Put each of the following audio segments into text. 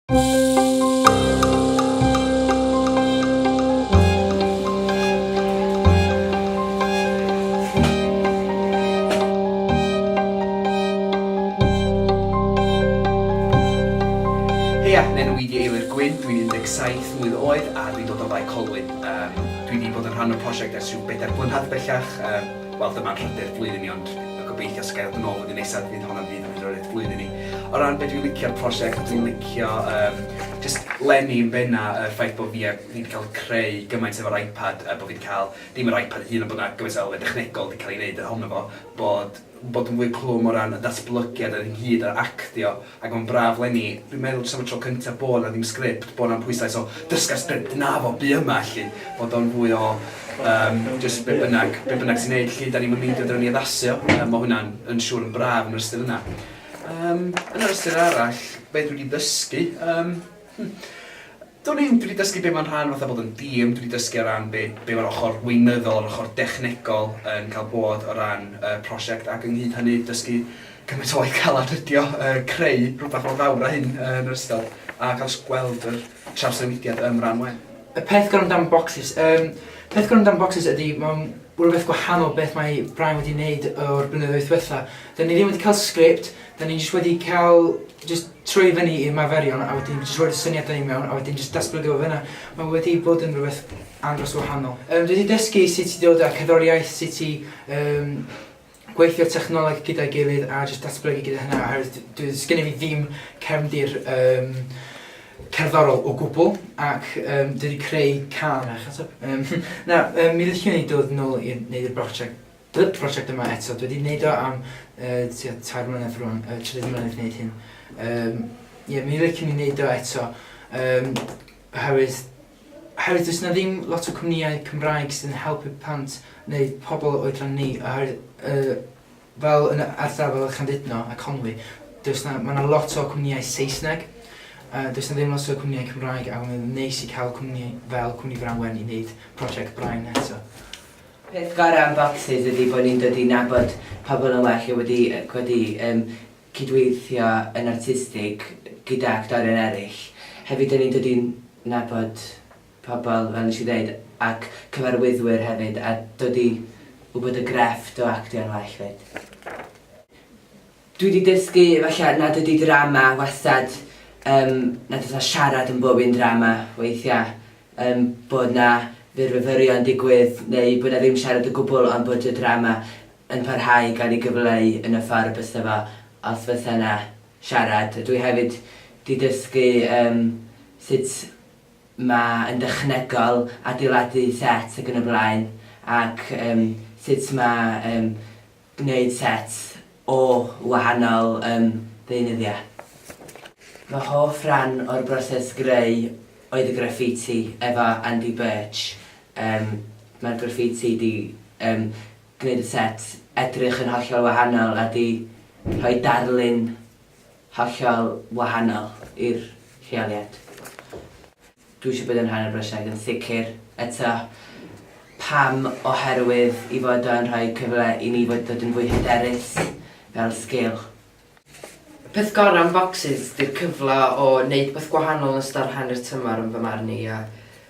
Heia, n'enw i 'di Eilir Gwyn, dwi'n 17 mlwydd oed a dwi'n dod o Fae Colwyn. Yym, dwi 'di bod yn rhan o'r prosiect ers rhyw bedair blynedd bellach, yym, wel dyma'n nhrydydd flwyddyn i ond gobeithio os ga i ddod yn ôl flwyddyn nesaf fydd honna'n fydd yn nhrydydd flwyddyn i. O ran be dwi'n licio'r prosiect, dwi'n licio yym jyst leni yn benna y ffaith bo' fi a fi 'di ca'l creu gymaint efo'r iPad a bo' fi 'di ca'l, dim yr iPad ei hun ond bod 'na gymaint o elfen dechnegol 'di ca'l ei neud ohono fo, bod bod yn fwy clwm o ran y datblygiad ar ynghyd â'r actio ac mae'n braf leni, dwi'n meddwl jyst am y tro cynta bo' 'na ddim sgript, bo' na'm pwyslais o dysga'r sgript, na fo, bu yma 'lly, bod o'n fwy o yym jyst be' bynnag be' bynnag ti'n neud 'lly, 'dan ni'm yn meindio fedrwn ni addasu o, yy ma' hwnna'n yn siŵr yn braf yn yr ystyr yna. Yym yn yr ystyr arall, be' dwi 'di ddysgu, yym hmm. Dwn i'm, dwi 'di dysgu be' ma'n rhan fatha bod yn dîm, dwi 'di dysgu o ran be' be' ma'r ochor weinyddol a'r ochor dechnegol yn ca'l bod o ran y prosiect ac ynghyd hynny dysgu cymaint o waith calad ydi o yy creu rwbath mor fawr â hyn yy yn yr ysgol a ca'l js gweld yr trawsnewidiad ym Mran Wen. Y peth gorau amdan bocsys yym peth gorau amdan bocsys ydi ma'n rwbeth gwahanol beth mae Brian wedi neud o'r blynyddoedd dwetha. 'Dyn ni ddim wedi ca'l sgript, 'dyn ni jyst wedi ca'l jyst troi fyny i ymarferion a wedyn jyst rhoi'r syniadau i mewn a wedyn jyst datblygu o fyna. Mae wedi bod yn rhywbeth andros o wahanol. Yym dwi wedi dysgu sut i dod â cerddoriaeth, sut i yym gweithio technoleg gyda'i gilydd a jyst datblygu gyda hynna oherwydd dwi sgenna fi ddim cefndir yym cerddorol o gwbl ac yym dwi 'di creu cân a shut up yym na yym mi liciwn i dod nôl i neud y brosiect y prosiect yma eto. Dwi 'di neud o am yy tua tair mlynedd rŵan yy trydydd mlynedd wneud hyn. Yym ie mi liciwn i neud o eto yym oherwydd oherwydd does 'na ddim lot o cwmnïau Cymraeg sydd yn helpu plant neu pobl oedran ni oherwydd yy fel yn ardal fel Llandudno a Conwy does 'na ma' 'na lot o cwmnïau Saesneg yy does 'na ddim lot o cwmnïau Cymraeg a mae'n neis i cael cwmni fel Cwmni Frân Wen i neud prosiect Brain eto. Peth gorau am bocsys ydi bod ni'n dod i nabod pobl yn well a wedi wedi yym cydweithio yn artistig gyda actorion eraill. Hefyd 'dan ni'n dod i nabod pobl fel nes i ddeud ac cyfarwyddwyr hefyd a dod i wybod y grefft o actio'n well 'fyd. Dwi 'di dysgu falle nad ydi drama wastad yym nad oes 'na siarad yn bob un drama weithia' yym bod 'na fyrfyfyrio yn digwydd neu bod 'na ddim siarad o gwbwl ond bod y drama yn parhau i gael ei gyfleu yn y ffordd bysa fo os fysa 'na siarad. Dwi hefyd 'di dysgu yym sut ma' yn dechnegol adeiladu set ac yn y blaen ac yym sut ma' yym gwneud set o wahanol yym ddeunyddiau. Fy hoff ran o'r broses greu oedd y graffiti efo Andy Birch. Yym mae'r graffiti 'di yym gwneud y set edrych yn hollol wahanol a 'di rhoi darlun hollol wahanol i'r lleoliad. Dwi eisiau bod yn rhan o'r brosiect yn sicr. Eto, pam? Oherwydd i fod o'n rhoi cyfle i ni fod dod yn fwy hyderus fel sgil. Y peth gorau am Foxes 'di'r cyfle o neud wbath gwahanol yn ystod hanner tymor yn fy marn i a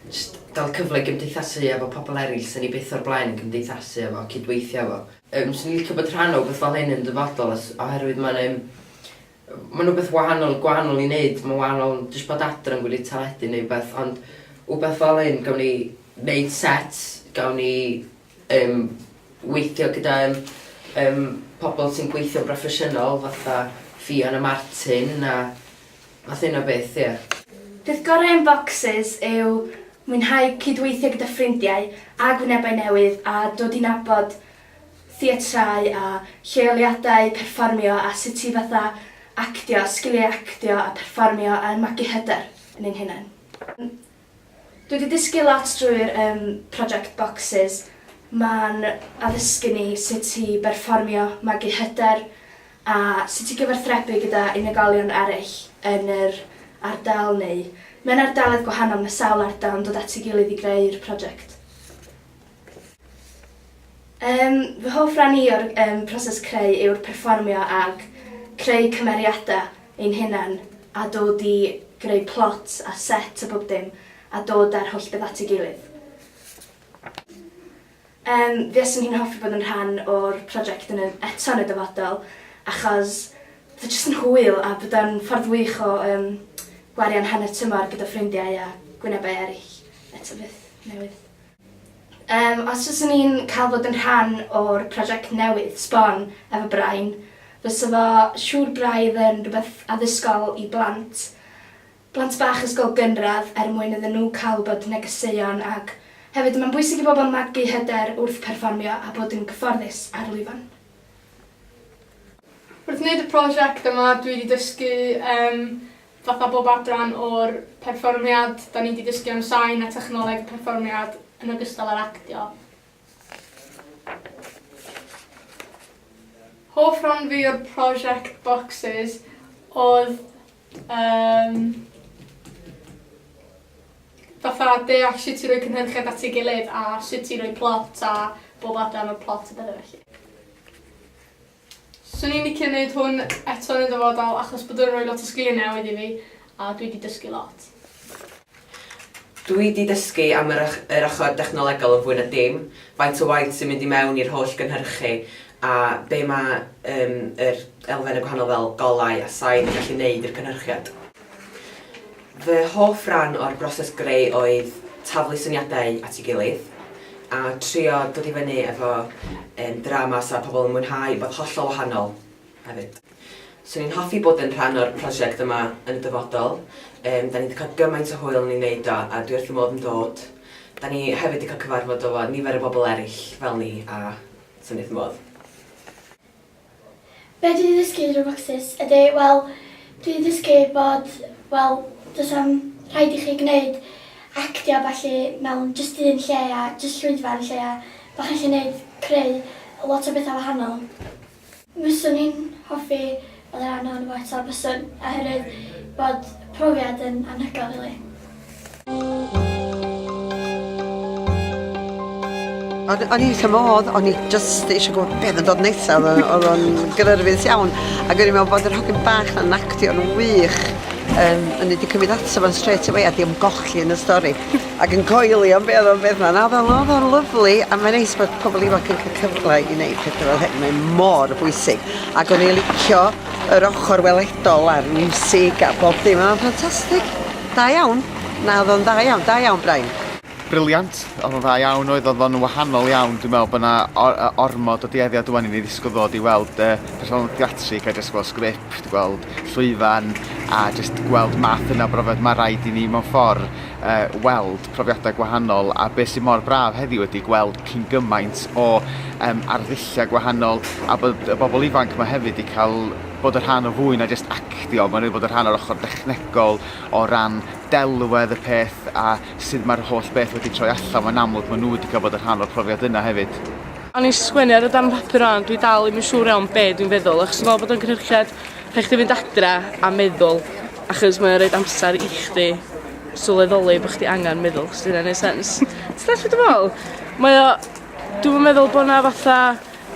jyst gael cyfle i gymdeithasu efo pobl eraill 'sen i byth o'r blaen yn cymdeithasu efo, cydweithio efo. Yym 'swn i'n licio bod rhan o wbath fel hyn yn dyfodol os- oherwydd ma'n yym Mae'n wbeth wahanol, gwahanol i neud, mae'n wahanol jyst bod adre yn gwylio teledu neu wbeth ond wbeth fel hyn gawn ni neud set, gawn ni yym weithio gyda yym yym pobol sy'n gweithio'n broffesiynol fatha Ffion a Martin a math hyn o beth ie. Peth gorau am Bocsys yw mwynhau cydweithio gyda ffrindiau a gwynebau newydd a dod i nabod theatrau a lleoliadau perfformio a sut i fatha actio, sgiliau actio a perfformio a magu hyder yn ein hunain. Dwi wedi dysgu lot drwy'r yym project Bocsys. Ma'n addysgu ni sut i berfformio, magu hyder a sut i gyfathrebu gyda unigolion eraill yn yr ardal neu mewn ardaloedd gwahanol, ma' sawl ardal yn dod at ei gilydd i greu'r project. Yym fy hoff ran i o'r yym proses creu yw'r perfformio ag creu cymeriada ein hunan a dod i greu plot a set a bob dim a dod â'r holl beth at ei gilydd. Yym, fuaswn i'n hoffi bod yn rhan o'r prosiect yn y, eto yn y dyfodol, achos bydd o jyst yn hwyl a bod o'n ffordd wych o yym gwario'n hanner tymor gyda ffrindiau a gwynebau eraill eto fyth newydd. Yym, os fyswn i'n cael bod yn rhan o'r prosiect newydd sbon efo Brain, fysa fo siŵr braidd yn rhywbeth addysgol i blant, blant bach ysgol gynradd er mwyn iddyn nhw cael wybod negeseuon ac hefyd mae'n bwysig i bobl magu hyder wrth perfformio a bod yn gyfforddus ar lwyfan. Wrth wneud y prosiect yma dwi 'di dysgu yym fatha bob adran o'r perfformiad, 'dan ni 'di dysgu am sain a technoleg perfformiad yn ogystal â'r actio. Hoff rhan fi o'r prosiect Bocsys odd yym fatha deall sut i roi cynhyrchiad at ei gilydd a sut i roi plot a bob adran o'r plot a pethe felly. Swn i'n licio neud hwn eto yn y dyfodol achos bod o'n rhoi lot o sgilie newydd i fi a dwi 'di dysgu lot. Dwi 'di dysgu am yr yr ochr dechnolegol yn fwy na dim, faint o waith sy'n mynd i mewn i'r holl gynhyrchu a be' ma' yym yr elfenne gwahanol fel golau a sain yn gallu neud i'r cynhyrchiad. Fy hoff ran o'r broses greu oedd taflu syniadau at ei gilydd a trio dod i fyny efo yym drama 'sa pobl yn mwynhau, wbath hollol wahanol hefyd. Swn i'n hoffi bod yn rhan o'r prosiect yma yn y dyfodol, yym 'da ni 'di cael gymaint o hwyl yn ei wneud o a dwi wrth fy modd yn dod. 'Da ni hefyd 'di cael cyfarfod efo nifer o bobl eraill fel ni a 'swn i wrth fy modd. Be dwi 'di ddysgu drwy Bocsys ydi wel dwi 'di dysgu bod wel does 'am rhaid i chi gneud actio a ballu mewn jyst un lle a jyst llwyfan lle a bo' chi'n gallu neud creu lot o betha wahanol. Fyswn i'n hoffi bod yn rhan ohono fo eto byswn oherwydd bod profiad yn anhygoel rili. O'n o'n i wrth 'y modd, o'n i jyst eisiau gwybod beth oedd yn dod nesa, o'dd o o'dd o'n gynhyrfus iawn ac o'n i'n meddwl bod yr hogyn bach 'na'n actio'n wych yym yn wedi cymryd ato fo'n straight away a 'di ymgolli yn y stori ac yn coelio am be' o'dd o'n beth 'na. Na o'dd o'n o'dd o'n lyfli a mae'n neis bod pobol ifanc yn ca'l cyfle i neud pethe fel hyn, mae mor bwysig ac o'n i licio yr ochor weledol a'r miwsig a bob dim, o'dd o'n ffantastig. Da iawn. Na o'dd o'n dda iawn, da iawn Brain. Brilliant, o'dd o'n dda iawn oedd, o'dd o'n wahanol iawn, dwi'n meddwl bod 'na or- yy ormod o dueddiad ŵan i ni ddisgwyl ddod i weld yy perfformiad theatrig a jyst gweld sgript, gweld llwyfan a jyst gweld math yna o brofiad. Ma' raid i ni mewn ffor yy weld profiadau gwahanol a be' sy mor braf heddiw ydi gweld cyn gymaint o yym arddulliau gwahanol a bod y bobl ifanc 'ma hefyd 'di ca'l bod yn rhan o fwy na jyst actio, ma' n'w 'di bod yn rhan o'r ochr dechnegol o ran delwedd y peth a sut mae'r holl beth wedi troi allan, mae'n amlwg maen nhw wedi cael bod yn rhan o'r profiad yna hefyd. O'n i'n sgwennu ar y darn papur rwan, dwi dal ddim yn siŵr iawn be dwi'n feddwl, achos dwi'n meddwl bod o'n cynhyrchiad rhaid chdi fynd adra a meddwl, achos mae'n rhoid amser i chdi sylweddoli bo' chdi angan meddwl, os 'di hynna'n neud sense. Ti'n dallt be' dwi feddwl? Mae o, dwi'm yn meddwl bo' 'na fatha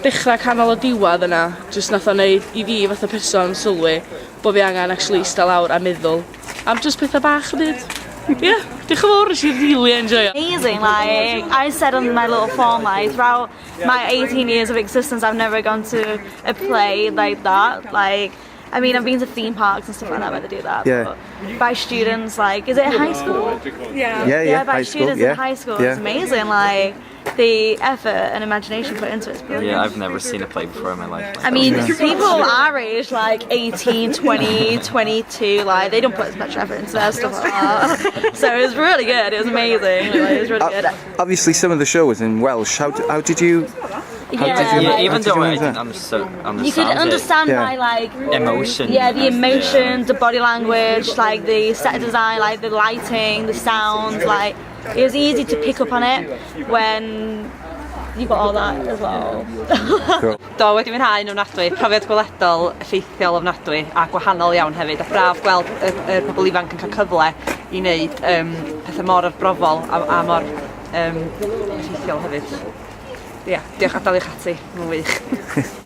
dechra, canol a diwadd yna, jyst nath o neud i fi fatha person sylwi bo' fi angan actually ista lawr a meddwl am jyst petha bach y byd. Ie, diolch yn fawr, nes i rili enjoio. Amazing, like I said on my little form like throughout my 18 years of existence I've never gone to a play like that, like I mean I've been to theme parks and stuff like that where they do that. Yeah. But by students like is it high school? Yeah. Yeah, yeah, by high school, students yeah. in high school. Yeah. It's amazing like the effort and imagination put into it is brilliant. Yeah, I've never seen a play before in my life. I mean, people our age, like 18, 20, 22, like they don't put as much effort into their stuff like that. So it was really good. It was amazing. Like, it was really good. Obviously, some of the show was in Welsh. How, how did you? How Yeah. did you? Yeah, how even did you though I manage didn't that? understand, You could it. understand Yeah. by like Emotion. Yeah, the emotions, the body language, like the set design, like the lighting, the sounds, like it was easy to pick up on it when you got all that as well. Cool. Do, wedi mwynhau yn ofnadwy, profiad gweledol effeithiol ofnadwy a gwahanol iawn hefyd a braf gweld y, y pobl ifanc yn cael cyfle i wneud um, pethau mor arbrofol a, a mor um, effeithiol hefyd. Ie, yeah, diolch a daliwch ati, mae'n wych.